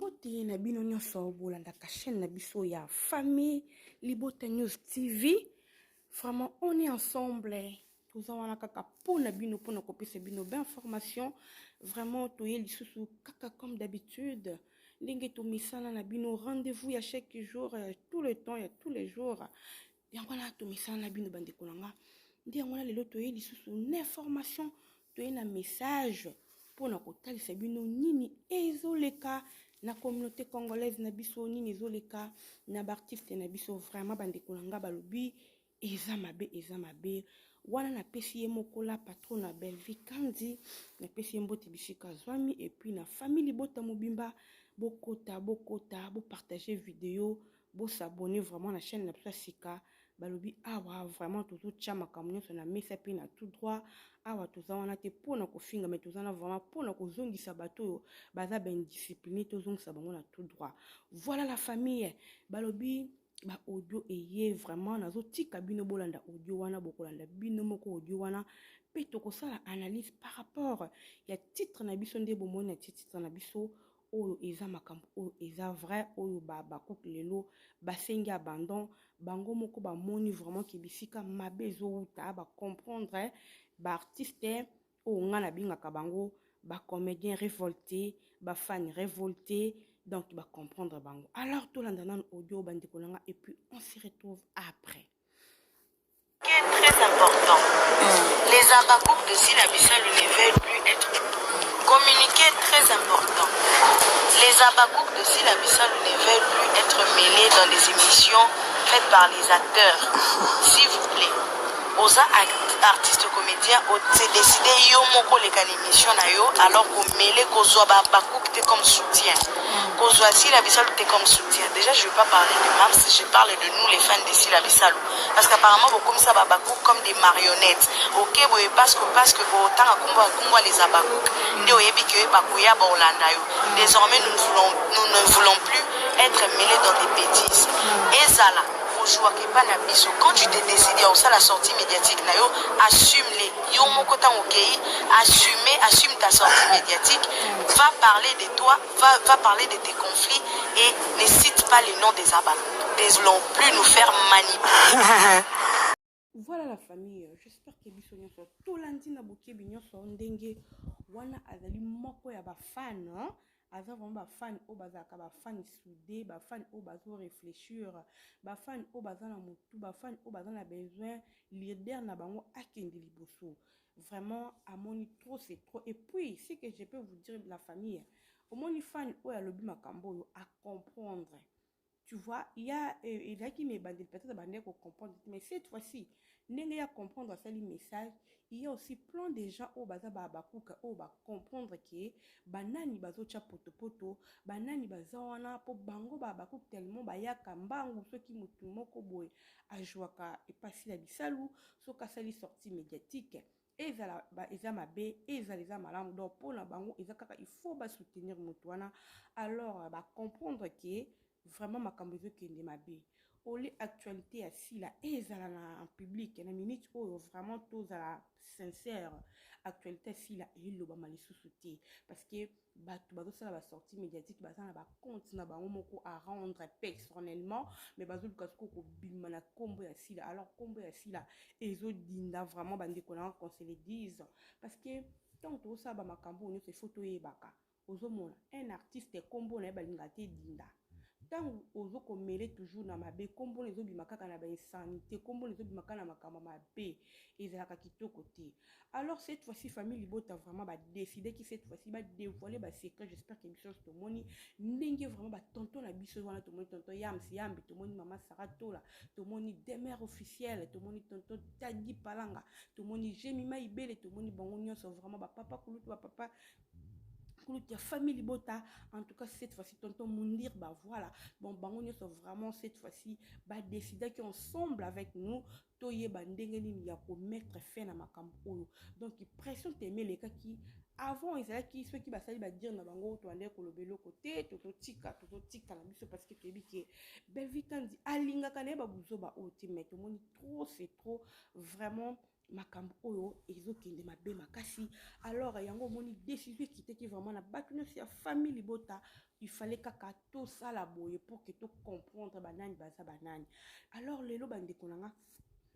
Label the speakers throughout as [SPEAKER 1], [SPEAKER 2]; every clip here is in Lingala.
[SPEAKER 1] Mbote na bino nyonso bolandaka chaîne na biso ya famille Libota News TV. Vraiment, on est ensemble. Toza wana kaka mpo na bino, mpo na kopesa bino bainformation. Vraiment, toye lisusu kaka comme d'habitude, ndenge tomisana na bino rendez-vous ya chaque jour, ya tout le temps, ya tous les jours. Yango wana tomisana na bino, bandeko na nga. Nde yango wana lelo toye lisusu na information, toye na message mpona kotalisa bino nini ezoleka na communauté congolaise na biso, nini ezoleka na baartiste na biso. Vraiment, bandeko na nga, balobi eza mabe, eza mabe. Wana napesi ye moko la patron na Bellevie Kandi, napesi ye mbote bisika azwami, et puis na famille Libota mobimba. Bokota, bokota, bopartage video, bos'abonner vraiment na chaîne na biso ya sika. Balobi awa vraiment tozotya makambo nyonso na mesa mpe na tout droit. Awa toza wana te mpona kofinga, mais toza na vraiment mpona kozongisa bato oyo baza baindiscipline, tozongisa bango na tout droit. Voilà la famille, balobi baaudio eye. Vraiment, nazotika bino bolanda audio wana, bokolanda bino moko audio wana, mpe tokosala analyse par rapport ya titre na biso. Nde bomoni na titre na biso oyo, eza makambo oyo eza vrai, oyo bakuku lelo basengi abandon. Bango moko bamoni vraiment ke bisika mabe ezowuta, bacomprendre baartiste oyo nga nabengaka bango bacomédien révolté, bafan révolté. Donc bacomprendre bango. Alors tolanda nano audio, bandeko na nga, et puis on se retrouve après.
[SPEAKER 2] Très important. Les Habacucs de Sila Bisalu ne veulent plus être communiqués. Très important. Les Habacucs de Sila Bisalu ne veulent plus être mêlés dans des émissions faites par les acteurs. S'il vous plaît. Oza artiste comédien, ose décidé yo moko oleka na émission na yo, alors komele kozwa bakuku te comme soutien, kozwa Sila Bisalu te comme soutien. Déjà, je vais pas parler de Mams, je parle de nous, les fans de Sila Bisalu, parce qu'apparemment bokomisa babakuku comme des marionnettes. Ok, boye parce que otanga kombo kombo les abakuku nde oyebi ke bakoya baolanda yo. Désormais, nous ne voulons plus être mêlés dans des bêtises. Ezala ozwaka epa na biso, quand tu te décides osala sortie médiatique na yo, assume les yo moko. Ntango okei, assume, assume ta sortie médiatique, va parler de toi, va parler de tes conflits et ne cite pas les noms des Habacucs. Désolons plus nous faire manipuler.
[SPEAKER 1] Voilà la famille, j'espère que biso nyonso tolandi na bokebi nyonso. Ndenge wana azali moko ya bafan, aza vraiment bafan oyo bazalaka bafan soudé, bafan oyo bazoréfléchir, bafan oyo baza na motu, bafan oyo baza na besoin leader na bango akende liboso. Vraiment, amoni trop c'est trop. Et puis, ce que je peux vous dire, la famille, omoni fan oyo alobi makambo oyo, acomprendre, tu vois, il y a ezalaki na ebandeli peut-être bandeki kocomprendre, mais cette fois-ci, ndenge ya comprendre, asali message. Il y a aussi plein de gens oyo baza bakuka, oyo bacomprendre ke banani bazotya potopoto, banani baza wana mpo bango babakuka tellement bayaka mbangu. Soki motu moko boye azwaka epasi na Bisalu, soki asali sortie médiatique, ezala eza mabe, ezala eza malamu, donc mpona bango eza kaka il faut basoutenir motu wana. Alors bacomprendre ke vraiment makambo ezokende mabe. Ole actualité ya Sila ezala na public na minute oyo, vraiment tozala sincère, actualité ya Sila elobama lisusu te, parce que bato bazosala basortie médiatique, baza na bacompte na bango moko à rendre personnellement, mais bazoluka sikoyo kobima na nkombo ya Sila. Alors nkombo ya Sila ezodinda vraiment, bandeko na nga, qu'on se le dise, parce que ntango tozosala bamakambo oyo nyonso, il faut toyebaka, ozomona un artiste, nkombo na ye balinga te edinda. Ntango ozokomele toujours na mabe, nkombo na ezobima kaka na bainsanité, nkombo na ezobima kaka na makambo mabe, ezalaka kitoko te. Alors cette fois-ci, famille Libota vraiment badécideki cette fois-ci badévoile basecret. J'espère que biso nyonso tomoni ndenge vraiment batonton na biso wana, tomoni tonton Yams Yambi, tomoni mama Sara Tola, tomoni Demer officiel, tomoni tonton Tadi Palanga, tomoni Jemima Ibele, tomoni bango nyonso vraiment, bapapa kulutu, bapapa kulutu ya famille Libota. En tout cas, cette fois-ci, tonton Mundir, bah voilà. Bon, bango nyonso vraiment, cette fois-ci badécidaki ensemble avec nous toyeba ndenge nini ya komettre fin na makambo oyo. Donc pression teme elekaki avant, ezalaki soki basali badire na bango, toandeki koloba eloko te, tozotika, tozotika na biso, parce que toyebi ke Bellevie Kandi alingaka na ye babuzoba oyo te. Mais tomoni trop c'est trop vraiment. Makambo oyo ezokende mabe makasi. Alors yango omoni décision ekitaki vraiment na bato nyonso ya famille libota. Il fallait kaka tosala boye pour que tocomprendre banani baza banani. Alors lelo, bandeko na nga,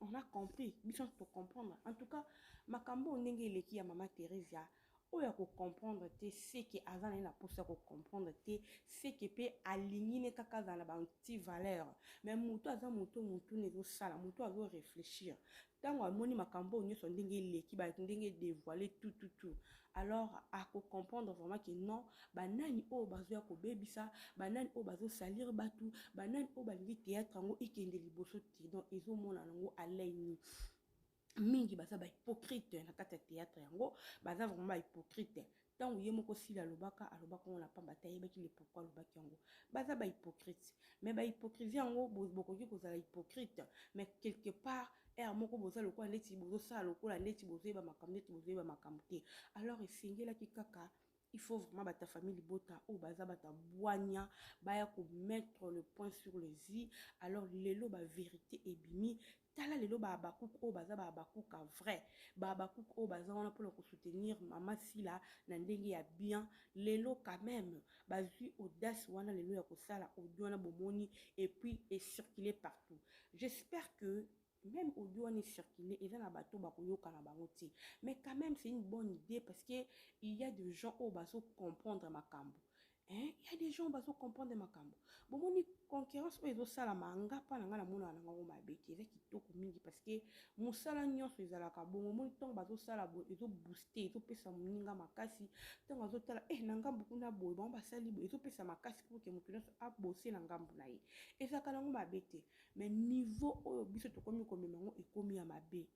[SPEAKER 1] on a compris, biso nyonso tocomprendre. En tout cas, makambo oyo ndenge eleki ya Mama Theresia, oyo akocomprendre te, seke aza na ye na mposa ya kocomprendre te, seke mpe alingi ne kaka azala na baanti valeur. Mais moto aza moto, motuna ezosala moto azoréfléchir ntango amoni makambo oyo nyonso ndenge eleki, ndenge dévoile tout tout tout, alors akocomprendre vraiment que non, banani oyo bazoya kobebisa, banani oyo bazosalir bato, banani oyo balingi théâtre yango ekende liboso te. Donc ezomonana yango alaini mingi baza bahypocrite na kati ya théâtre yango, baza vraiment bahypocrite. Ntango ye moko Sila alobaka, alobaka ngo na pamba te, ayebaki le pourquoi alobaki yango. Baza bahypocrite, mais bahypocrisie yango, bokoki kozala hypocrite, mais quelque part ere moko boza lokola neti bozosala lokola neti bozoyeba makambo, neti bozoyeba makambo te. Alors esengelaki kaka, il faut vraiment bato ya famille libota oyo baza bato ya bwanya baya komettre le point sur les i. Alors lelo bavérité ebimi. Tala lelo bahabakuku oyo baza bahabakuka vrai, bahabakuku oyo baza wana mpona kosoutenir Mama Sila na ndenge ya bien, lelo quand même bazwi audace wana lelo ya kosala audio wana bomoni, et puis ecircule partout. J'espère que même audio wana ecircule, eza na bato bakoyoka na bango te, mais quand même c'est une bonne idée, parce que il y a des gens oyo bazocomprendre makambo, hein? Il y a des gens bazocomprendre makambo. Bomoni concurrence oyo ezosalama, nga mpa na nga namonaka na ngango mabe te, eza kitoko mingi, parce que mosala nyonso ezalaka bongo. Omoni ntango bazosala boye, ezobooste, ezopesa moninga makasi. Ntango azotala na ngambu kuna boye, bango basali boye, ezopesa makasi pour que moto nyonso abose na ngambu na ye. Ezalaka nango mabe te, mais niveau oyo biso tokomi komema yango ekomi ya mabe,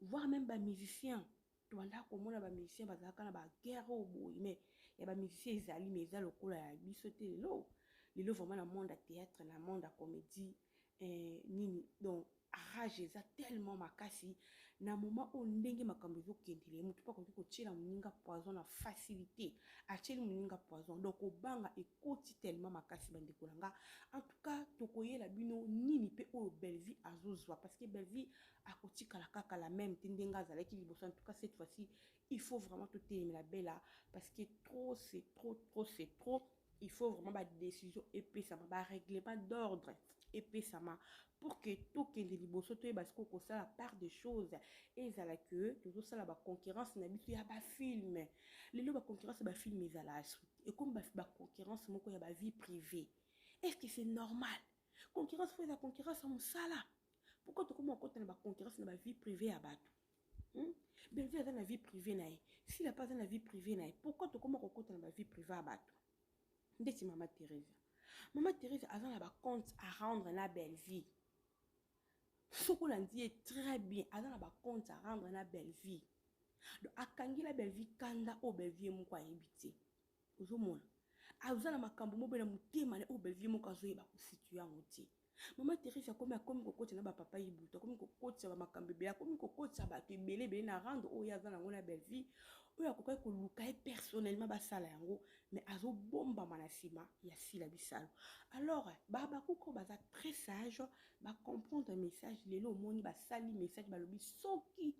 [SPEAKER 1] voire même bamusicien. Tobandaka komona bamusicien bazalaka na baguerre oyo boye, mais ya bamusicien ezali, mais eza lokola ya biso te. Lelo lelo vraiment na monde ya théâtre, na monde ya comédie, nini, donc rage eza tellement makasi na moment oyo. Ndenge makambo ezokendele, motu mpo akoki kotiela moninga poison na facilité, atieli moninga poison. Donc kobanga ekoti tellement makasi, bandeko na nga. En tout cas, tokoyela bino nini mpe oyo Bellevie azozwa, parce que Bellevie akotikala kaka la même te ndenge azalaki liboso. En tout cas, cette fois-ci, il faut vraiment totelemela Bella, parce que trop c'est trop, trop c'est trop. Il faut vraiment badécision epesama, barèglement d'ordre epesama pour que tokende liboso, toyeba sikoyo kosala part des choses. Ezala ke tozosala baconcurrence na biso ya bafilm. Lelo baconcurrence ya bafilm ezala, ekomi baconcurrence moko ya bavie privée. Est ce que c'est normal? Concurrence faut eza concurrence ya mosala. Pourquoi tokoma kokota na baconcurrence na bavie privée ya bato, Bellevie aza na vie privée na ye, Sila mpe aza na vie privée na ye. Pourquoi tokoma kokota na bavie privée ya bato? Ndeti Mama Therese, Mama Therese aza na bacompte à rendre na Bellevie. Soki olandi ye très bien, aza na bacompte à rendre na Bellevie. Donc akangela Bellevie kanda oyo Bellevie moko ayebi te. Ozomona aza na makambo mobe na motema na oyo Bellevie moko azoyeba kositue yango te. Mama Therese akomi kokotisa na bapapa Ibutu, akomi kokotisa bamakambo ebele, akomi kokotisa bato ebele ebele na rando oyo aza nango na Bellevie, oyo akokaki koluka ye personnellement basala yango, mais azobombama na nsima ya Sila Bisalo. Alors babakuku baza très sage, bacomprendre message. Lelo omoni basali message, balobi soki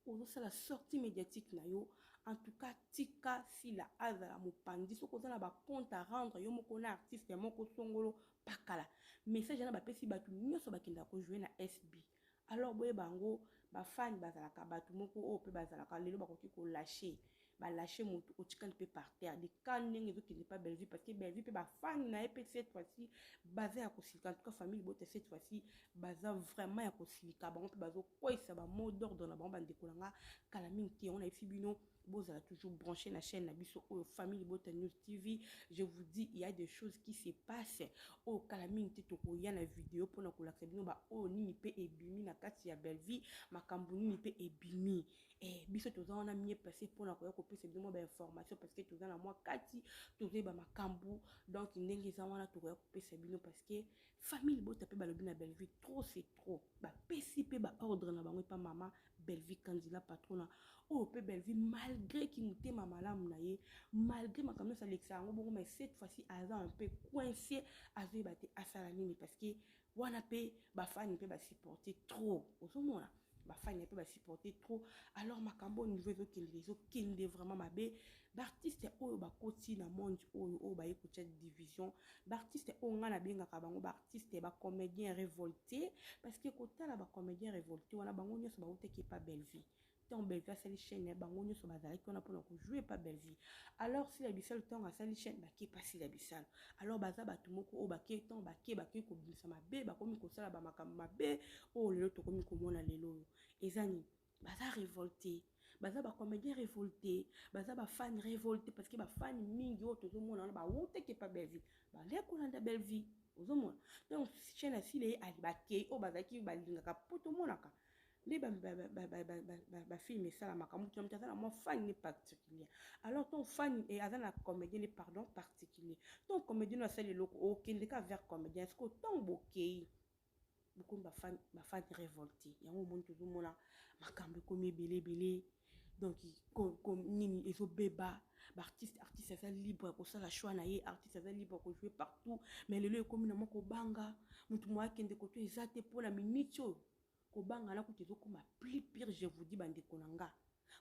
[SPEAKER 1] ozosala sortie médiatique na yo, en tout cas tika Sila azala mopanzi. Soki oza na bacompte à rendre yo moko na artiste moko songolo pakala, message wana bapesi bato nyonso bakendaka kojouer na SB. Alors boyeba yango, bafani bazalaka bato moko oyo mpe bazalaka lelo bakoki kolâcher, balâcher motu, otikali mpe par terre de ka ndenge ezokende pa Bellevue, parce que Bellevue mpe bafani na ye mpe cette fois-ci baza ya kosilika. En tout cas, famille libota cette fois-ci baza vraiment ya kosilika, bango mpe bazokweyisa bamot d'ordre na bango. Bandeko na nga, kala mingi te, yango nayebisi bino, bozala toujours branché na chaîne na biso oyo, Famille Libota News TV. Je vous dis, il y a des choses qui se passent oyo kala mingi te tokoya na video mpona kolakisa bino baoyo nini mpe ebimi na kati ya Bellevie, makambo nini mpe ebimi. Biso toza wana mieux placé mpona koya kopesa bino mwa bainformation, parce que toza na mwa kati, tozoyeba makambo. Donc ndenge eza wana, tokoya kopesa bino, parce que famille libota mpe balobi na Bellevie trop c'est trop. Bapesi mpe baordre na bango epa mama Bellevie Kandila Patrona, oyo mpe Bellevie, malgré ki motema malamu na ye, malgré makambo nyonso alekisa yango bongo, mais cette fois-ci aza un peu coincé, azoyeba te asala nini, parce que wana mpe bafani mpe basupporte trop. Ozomona Bafani mpe basupporte trop. Alors makambo oyo, niveau ezokende, ezokende vraiment mabe. Baartiste oyo bakoti na monde oyo, oyo baye kotia division, baartiste oyo ngai nabengaka bango baartiste, bacomédien révolté, parce que kotala bacomédien révolté wana, bango nyonso bautaki epa Bellevie. Ntango Bellevie asali chaîne, bango nyonso bazalaki wana mpona kojouer epa Bellevie. Alors Sila Bisalo, ntango asali chaîne, bake pa Sila Bisalo. Alors baza bato moko oyo bake, ntango bake kobimisa mabe, bakomi kosala bamakambo mabe oyo lelo tokomi komona. Lelo oyo eza nini? Baza révolté, baza bacomédien révolté, baza bafan révolté, parce que bafani mingi oyo tozomona wana bawutaki epa Bellevie, bale kolanda Bellevie. Ozomona, donc chaîne asila ye ali, bakei oyo bazalaki balingaka, mpo tomonaka nde bafilm esalamaka, moto na moto aza na mwa fan ne particulier. Alors ton fan aza na comédien ne, pardon, particulier. Ton comédien no asali eloko, okende ka vers comédien. Est-ce que ntango bokei, bokomi bafan révolté? Yango omoni, tozomona makambo ekomi ebele ebele. Donc nini ezobeba? Baartiste, artiste aza libre ya kosala choix na ye, artiste aza libre ya kojouer partout, mais lelo ekomi na mwa kobanga. Motu mo akende koto eza te mpona miniti oyo kobanga na kutu ezokoma plus pire. Je vous dis, bandeko na nga,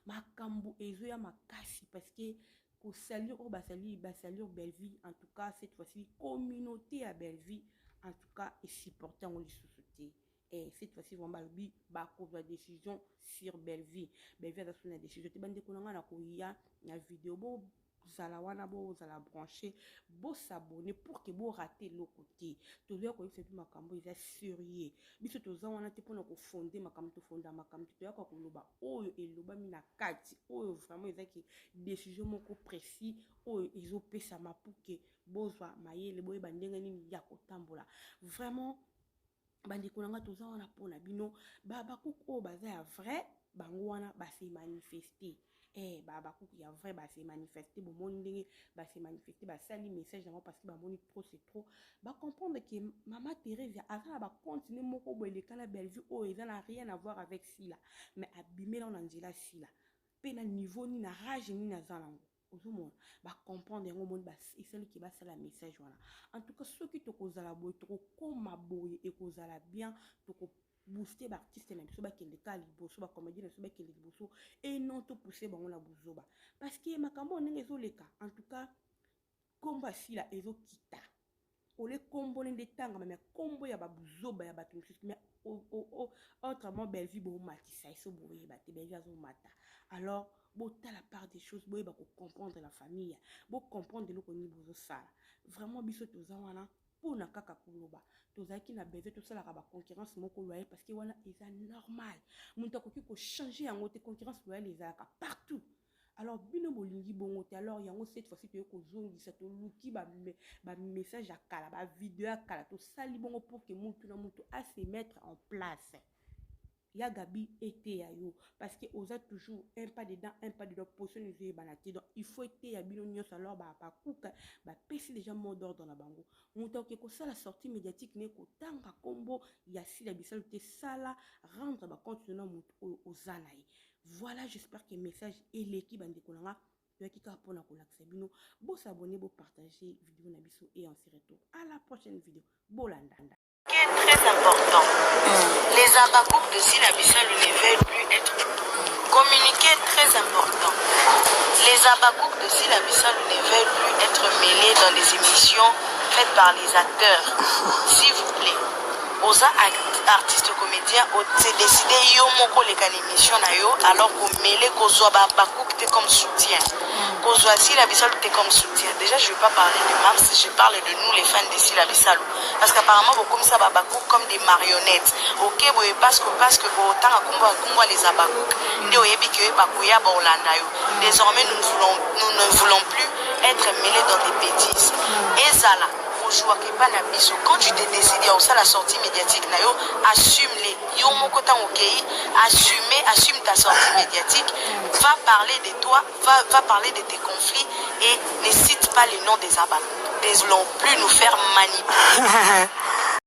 [SPEAKER 1] makambo ezoya makasi, parce que kosalir oyo basali, basalir Bellevie. En tout cas, cette fois-ci, communauté ya Bellevie, en tout cas, esupporte yango lisusu te. Et cette fois-ci vraiment, balobi bakozwa décision sur Bellevie. Bellevie aza so na décision te. Bandeko na ngai, na koya na video, bozala wana, bozala branché, bos'abonner pour que borater eloko te. Tozoya koyebisa mpe makambo eza sérieux. Biso toza wana te mpona kofonder makambo, tofonda makambo te. Toyaka koloba oyo elobami na kati, oyo vraiment ezaki décision moko précis oyo ezopesama pour que bozwa mayele, boyeba ndenge nini ya kotambola. Vraiment, bandeko na nga, toza wana mpona bino. Bakuku oyo baza ya vrai, bango wana base manifeste. Bakuku ya vrai base manifeste. Bomoni ndenge base manifeste, basali message yango, parce que bamoni trop c'est trop. Bacomprendre que Mama Thérèse aza na bacompte ne moko boye eleka na Bellevue, oyo eza na rien à voir avec Sila, mais abimela na nzela Sila mpe na niveau nini, na rage nini aza nango. Ozomona, bacomprendre yango. Omoni, esaliki basala message wana. En tout cas, soki tokozala boye, tokokóma boye, ekozala bien. Tokobooster baartiste na biso, bakende kaka liboso, bacomédien na biso bakende liboso, et non topousser bango na buzoba, parce que makambo oyo ndenge ezoleka, en tout cas, nkombo asila ezokita. Ole nkombo nde etangama, mais nkombo ya babuzoba ya bato mosusu. Mais autrement, Bellevue bomatisa eso, boyeba te, Bellevue azomata. Alors botala part des choses, boyeba kocomprendre la famille, bocomprendre eloko nini bozosala. Vraiment, biso toza wana mpona kaka koloba. Tozalaki na besoin tosalaka baconcurrence moko loyale, parce que wana eza normal, moto akoki kochanger yango te. Concurrence loyale ezalaka partout. Alors bino bolingi bongo te. Alors yango, cette fois-ci, toye kozongisa, toluki bamessage ya kala, bavideo ya kala, tosali bongo pour que mutu na mutu ase mettre en place. Ya Gabi, eteya yo, parce que oza toujours un pas dedans, un pas dedans, position ezoyebana te. Donc il faut eteya bino nyonso. Alors bakuka bapesi déjà mot d'ordre na bango: moto akoki kosala sortie médiatique ne kotanga nkombo ya Sila Bisalo te, sala rendre bacompte na moto oyo oza na ye. Voilà, j'espère que message eleki. Bandeko na nga, toyaki kaka mpona kolakisa bino. Bos'abonner, bopartager vidéo na biso, et on se retrouve à la prochaine vidéo. Bolanda.
[SPEAKER 2] Très important. Les Abakouk de Sila Bissalou ne veulent plus être. Communiqué très important. Les Abakouk de Sila Bissalou ne veulent plus être mêlés dans des émissions faites par les acteurs. S'il vous plaît. Oza artiste comédien, ose décidé yo moko leka na émission na yo, alors komele kozwa babakouk te comme soutien, kozwa Sila Bisalu te comme soutien. Déjà, je vais pas parler de Mams, je parle de nous, les fans de Sila Bisalu, parce qu'apparemment bokomisa babakouk comme des marionnettes. Ok, boye, parce que botanga kombo kombo les abakouk nde oyebi ke bakoya baolanda yo. Désormais, nous ne voulons plus être mêlés dans des bêtises. Ezala ozwaka epa na biso. Quand tu te décides ya kosala sortie médiatique na yo, assume les yo moko. Ntango okei, assume, assume ta sortie médiatique. Va parler de toi, va parler de tes conflits et ne cite pas les noms des Abakouk. Ne voulons plus nous faire manipuler.